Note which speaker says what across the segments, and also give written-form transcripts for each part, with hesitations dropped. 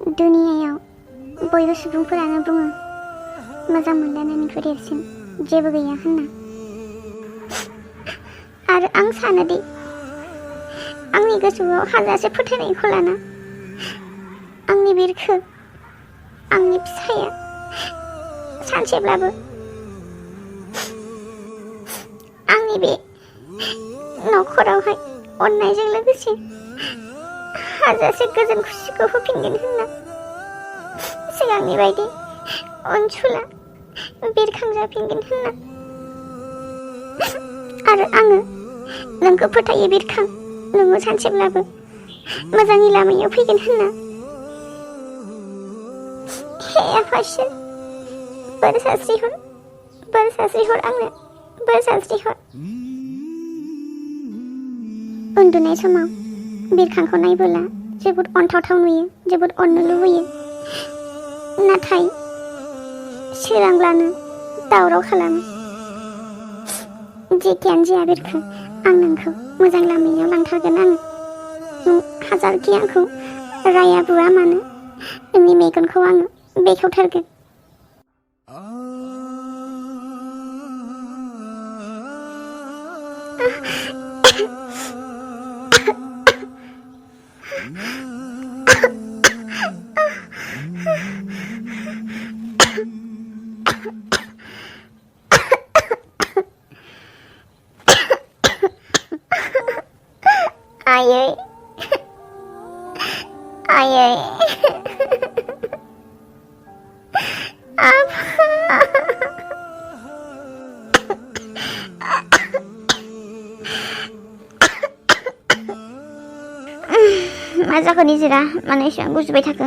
Speaker 1: दुनियायाव बयबो सुबुंफोरानो बुङो मोजां मोनलायनायनिख्रुइ देरसिन जेबो गैया होनना। आरो आं सानोदि आंनि गोसोआव हाजासे फोथायनायखौ लाना आंनि बिरखो आंनि फिसाया सानसेब्लाबो आंनि बे नखरावहाय अननायजों लोगोसे हाजासे गोजोन खुसिखौ होफिनगोन होनना सिगांनि बायदि अनसुला बिरखांजाफिनगोन होनना। आरो आङो नोंखौ फोथायो बिरखां, नोङो सानसेब्लाबो मोजांनि लामायाव फैगोन होनना। हे आफा बोर सास्रिहर आंनो बोर सास्रिहर। उन्दुनाय समाव बिरखांखौ नायबोला जोबोद अनथावथाव नुयो, जोबोद अननो लुबैयो। नाथाय सोरांब्लानो दावराव खालामो। जेखियानो जाया बिरखो, आं नोंखौ मोजां लामायाव लांथारगोन। आङो नों हाजारखि आंखौ राया बुवा मानो नोंनि मेगनखौ आङो बेखेवथारगोन। आयै आयै मा जाखो निजिरा, मानो एसेबां गुजुबाय थाखो?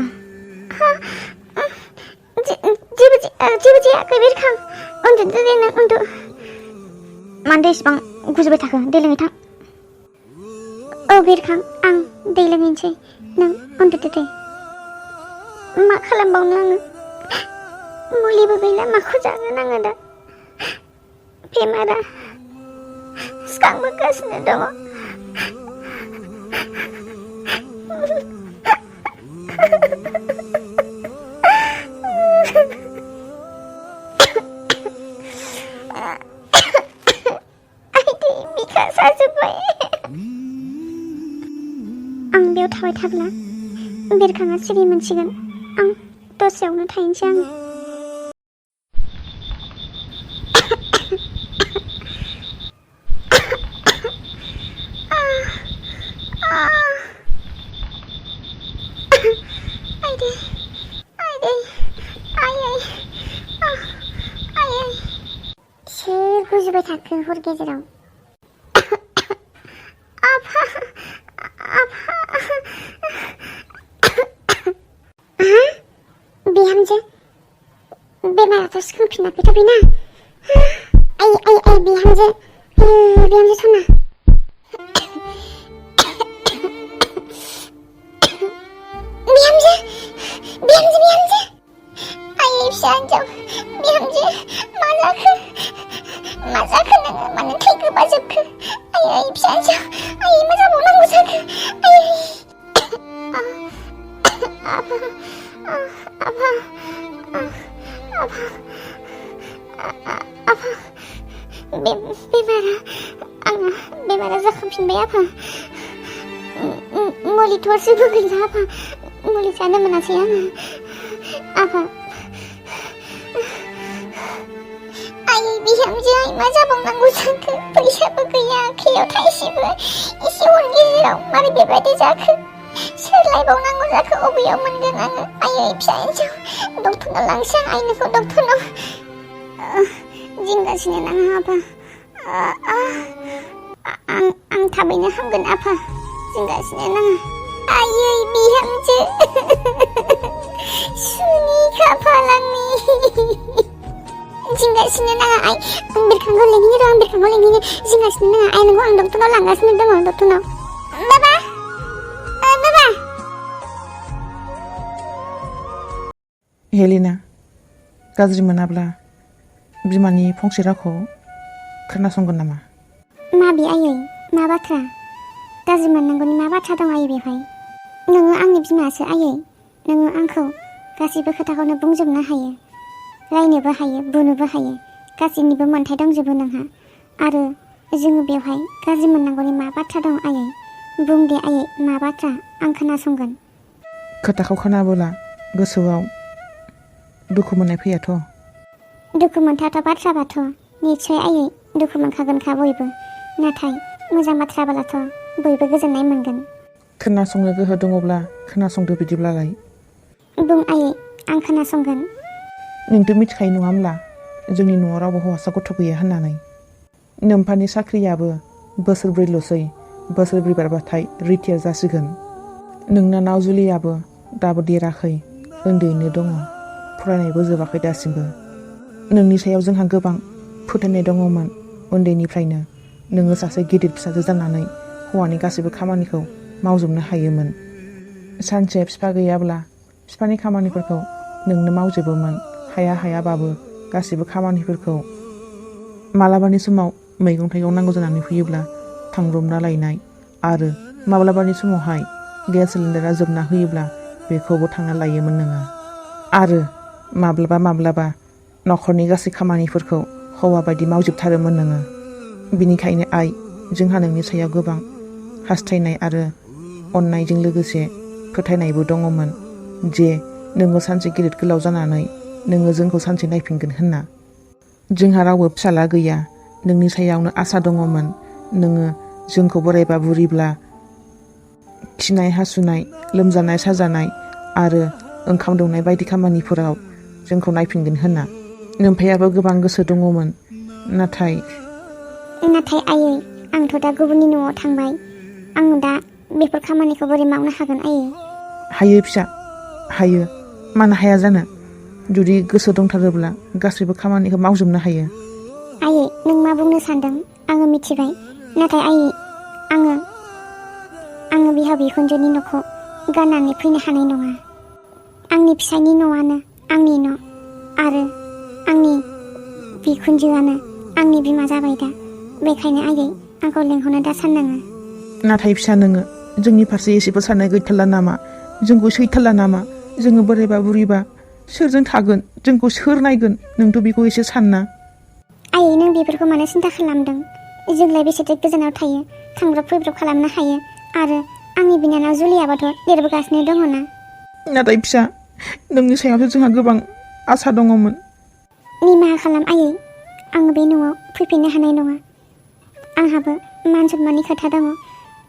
Speaker 1: जेबो जायाखै बिरखां, उन्दुदो दे नों उन्दु। मानो एसेबां गुजुबाय थाखो? दै लोङै थां। औ बिरखां, आं दै लोंहैनोसै, नों उन्दुदो दे। मा खालामबावनो आङो, मुलिबो गैला, माखौ जागोन आङो दा? बेमारा सिखांबोगासिनो दङ। बिखा साजोब्बाय। आं बेयाव थाबाय थाब्ला बिरखाङा सिरि मोनसिगोन। आं दसेयावनो थाहैनोसै आङो। सोर गुजुबाय थाखो हर गेजेराव? बिहामजो, बेमाराथ' सिखांफिनाखैथ' बेना? आइ बिहामजो, बिहामजो सना। बिहामजो आइ फिसा हिन्जाव, बिहामजो मा जाखो नोङो? मानो थै गोबाजोबखो? आइ फिसा हिन्जाव, मा जाबावनांगौ जाखो? बेमारा जाखांफिनबाय आफा। मुलि थरसेबो गैला आफा, मुलि जानो मोनासै आङो आफा। आइ बिहामजो, मा जाबावनांगौ जाखो? फैसाबो गैया आखायाव थाइसेबो। एसे हर गेजेराव मारै बेबायदि जाखो? सोर लायबावनांगौ जाखो? अबेयाव मोनगोन आङो? आयै फिसा हिन्जाव, डक्टरनाव लांसै आं आइनोखौ, डक्टरनाव। जिंगासिनो नाङा आफा, आं थाबैनो हामगोन आफा, जिंगासिनो नाङा। आयै बिहामजो, सुनि खाफाल आंनि। जिंगासिनो नाङा आइ, आं बिरखांखौ लिंहैनो, जिंगासिनो नाङा आइ, नोंखौ आं डक्टरनाव लांगासिनो दङ, डक्टरनाव। बाबा
Speaker 2: हेलिना, गाज्रि मोनाब्ला बिमानि फंसे रावखौ खोनासंगोन नामा?
Speaker 1: माबे आयै, मा बाथ्रा? गाज्रि मोननांगौनि मा बाथ्रा दं आयै बेवहाय? नोङो आंनि बिमासो आयै, नोङो आंखौ गासैबो खोथाखौनो बुंजोबनो हायो, रायनोबो हायो, बुनोबो हायो, गासैनिबो मोन्थाय दंजोबो नोंहा। आरो जोङो बेवहाय गाज्रि मोननांगौनि मा बाथ्रा दं आयै? बुं दे आयै, मा बाथ्रा? आं खोनासंगोन।
Speaker 2: खोथाखौ खोनाबोला गोसोआव दुखु मोननाय फैयाथ'।
Speaker 1: दुखु मोनथावथाव बाथ्राबाथ' निस्सय आयै दुखु मोनखागोनखा बयबो। नाथाय मोजां बाथ्राब्लाथ' बयबो गोजोननाय मोनगोन।
Speaker 2: खोनासंनो गोहो दङब्ला खोनासंदो बिदिब्लालाय।
Speaker 1: बुं आयै, आं खोनासंगोन।
Speaker 2: नोंथ' मिथिखायो नङा होमब्ला जोंनि न'आव रावबो हौवासा गथ' गैया होननानै। नोम्फानि साख्रियाबो बोसोरब्रैल'सै, बोसोरब्रै बारबाथाय रिटायार जासिगोन। नोंनानाव जुलियाबो दाबो देराखै, उन्दैयैनो दङ, फरायनायबो जोबाखै दासिमबो। नोंनि सायाव जोंहा गोबां फोथायनाय दङमोन उन्दैनिफ्रायनो। नोङो सासे गिदिर फिसाजो जानानै हौवानि गासैबो खामानिखौ मावजोबनो हायोमोन। सानसे बिफा गैयाब्ला बिफानि खामानिफोरखौ नोंनो मावजोबोमोन। हायाबाबो गासैबो खामानिफोरखौ। मालाबानि समाव मैगं थाइगं नांगौ जानानै फैयोब्ला थांब्रबना लायनाय, आरो माब्लाबानि समावहाय गेस सिलिन्डारा जोबना होयोब्ला बेखौबो थांना लायोमोन नोङो। आरो माब्लाबा न'खरनि गासै खामानिफोरखौ हौवा बायदि मावजोबथारोमोन नोङो। बिनिखायनो आइ, जोंहा नोंनि सायाव गोबां हास्थायनाय आरो अननायजों लोगोसे फोथायनायबो दङमोन जे नोङो सानसे गिदिर गोलाव जानानै नोङो जोंखौ सानसे नायफिनगोन होनना। जोंहा रावबो फिसाला गैया, नोंनि सायावनो आसा दङमोन। नोङो जोंखौ बोरायबा बुरिब्ला खिनाय हासुनाय, लोमजानाय साजानाय आरो ओंखाम दौनाय बायदि खामानिफोराव जोंखौ नायफिनगोन होनना। नोम्फायाबो गोबां गोसो दङमोन। नाथाय
Speaker 1: आयै, आंथ' दा गुबुननि न'आव थांबाय। आं दा बेफोर खामानिखौ बोरै मावनो हागोन आयै?
Speaker 2: हायो फिसा, हायो। मानो हाया जानो? जुदि गोसो दंथारोब्ला गासैबो खामानिखौ मावजोबनो हायो।
Speaker 1: आयै, नों मा बुंनो सानदों आङो मिथिबाय। नाथाय आयै, आङो बिहाव बिखुनजोनि न'खौ गारनानै फैनो हानाय नङा। आंनि फिसायनि न'आनो आंनि न', आरो आंनि बिखुनजोआनो आंनि बिमा जाबाय दा। बेखायनो आयै, आंखौ लेंहरनो दा साननाङा।
Speaker 2: नाथाय फिसा, नोङो जोंनि फारसे एसेबो साननाय गैथारला नामा? जोंखौ सैथारला नामा? जोङो बोरायबा बुरिबा सोरजों थागोन? जोंखौ सोर नायगोन? नोंथ' बेखौ एसे सानना।
Speaker 1: आयै, नों बेफोरखौ मानो सिन्था खालामदों? जोंलाय बेसेथो गोजानाव थायो, थांब्रब फैब्रब खालामनो हायो। आरो आंनि बिनानाव जुलियाबोथ' देरबोगासिनो दङना।
Speaker 2: नाथाय फिसा, नोंनि सायावसो जोंहा गोबां आसा दङमोन।
Speaker 1: निमाहा खालाम आयै, आं बे न'आव फैफिननो हानाय नङा। आंहाबो मान सन्माननि खोथा दङ।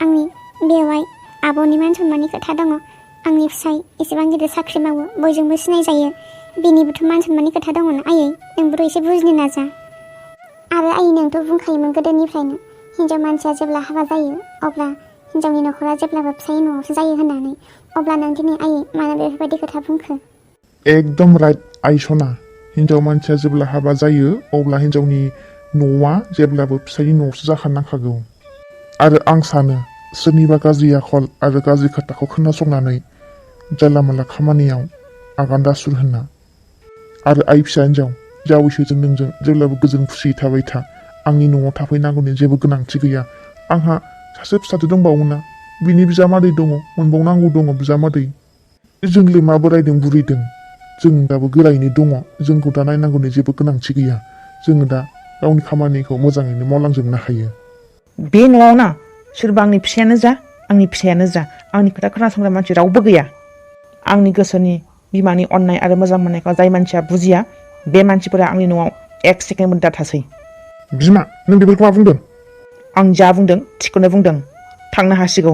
Speaker 1: आंनि बेवाइ आब'नि मान सन्माननि खोथा दङ। आंनि फिसाय एसेबां गिदिर साख्रि मावो, बयजोंबो सिनाय जायो। बेनिबोथ' मान सन्माननि खोथा दङना आयै। नोंबोथ' एसे बुजिनो नाजा। आरो आयै, नोंथ' बुंखायोमोन गोदोनिफ्रायनो हिन्जाव मानसिया जेब्ला हाबा जायो अब्ला हिन्जावनि न'खरा जेब्लाबो फिसायनि न'आवसो जायो होननानै। अब्ला नों दिनै आयै मानो बेफोरबायदि खोथा बुंखो?
Speaker 3: एकदम राइट आइ सना। हिन्जाव मानसिया जेब्ला हाबा जायो अब्ला हिन्जावनि न'आ जेब्लाबो फिसायनि न'आवसो जाखानांखागौ। आरो आं सानो सोरनिबा गाज्रि आखल आरो गाज्रि खोथाखौ खोनासंनानै जानला मोनला खामानियाव आगान दासुर होनना। आरो आइ फिसा हिन्जाव, जावैसोजों नोंजों जेब्लाबो गोजोन खुसियै थाबाय था। आंनि न'आव थाफैनांगौनि जेबो गोनांथि गैया। आंहा सासे फिसाजो दंबावोना, बिनि बिजामादै दङ, मोनबावनांगौ दङ बिजामादै। जोंलाय मा बोरायदों बुरैदों, जों दाबो गोरायैनो दङ। जोंखौ दा नायनांगौनि जेबो गोनांथि गैया। जोङो दा गावनि खामानिखौ मोजाङैनो मावलांजोबनो हायो।
Speaker 2: बे न'आव ना सोरबा आंनि फिसायानो जा, आंनि फिसायानो जा, आंनि खोथा खोनासंग्रा मानसि रावबो गैया। आंनि गोसोनि बिमानि अननाय आरो मोजां मोननायखौ जाय मानसिया बुजिया, बे मानसिफोरा आंनि न'आव एक सेकेन्डबो दाथासै।
Speaker 3: बिमा, नों बेफोरखौ मा बुंदों?
Speaker 2: आं जा बुंदों थिखौनो बुंदों। थांनो हासिगौ।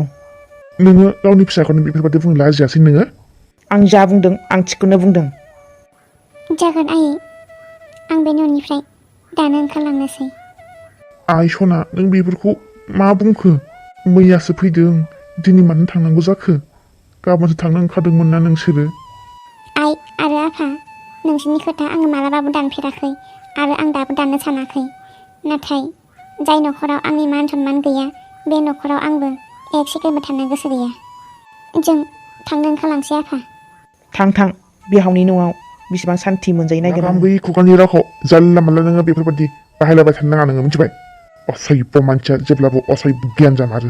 Speaker 3: नोङो गावनि फिसाखौनो बेफोरबायदि बुंनो लाजियासै नोङो?
Speaker 2: आं जा बुंदों आं थिखौनो बुंदों।
Speaker 1: जागोन आयै, आं बे न'निफ्राय दानो ओंखारलांनोसै।
Speaker 3: आइ सना, नों बेफोरखौ मा बुंखो? मैयासो फैदों, दिनै मानो थांनांगौ जाखो? गाबोनसो थांनो ओंखारदोंमोन ना नोंसोरो?
Speaker 1: आइ आरो आफा, नोंसोरनि खोथा आङो मालाबाबो दानफेराखै आरो आं दाबो दाननो सानाखै। नाथाय जाय न'खराव आंनि मान सन्मान गैया, बे न'खराव आंबो एक सेकेन्डबो थानो गोसो गैया। जों थांनो ओंखारलांसै आफा।
Speaker 2: थां बिहावनि न'आव बिसिबां सान्थि मोनजायो नायगोन आं।
Speaker 3: बै खुगानि रावखौ जानला मोनला नोङो बेफोरबायदि बाहायलायबाय थानो नाङा नोङो, मिथिबाय? असभ्य मानसिया जेब्लाबो असभ्य गियान जामारो।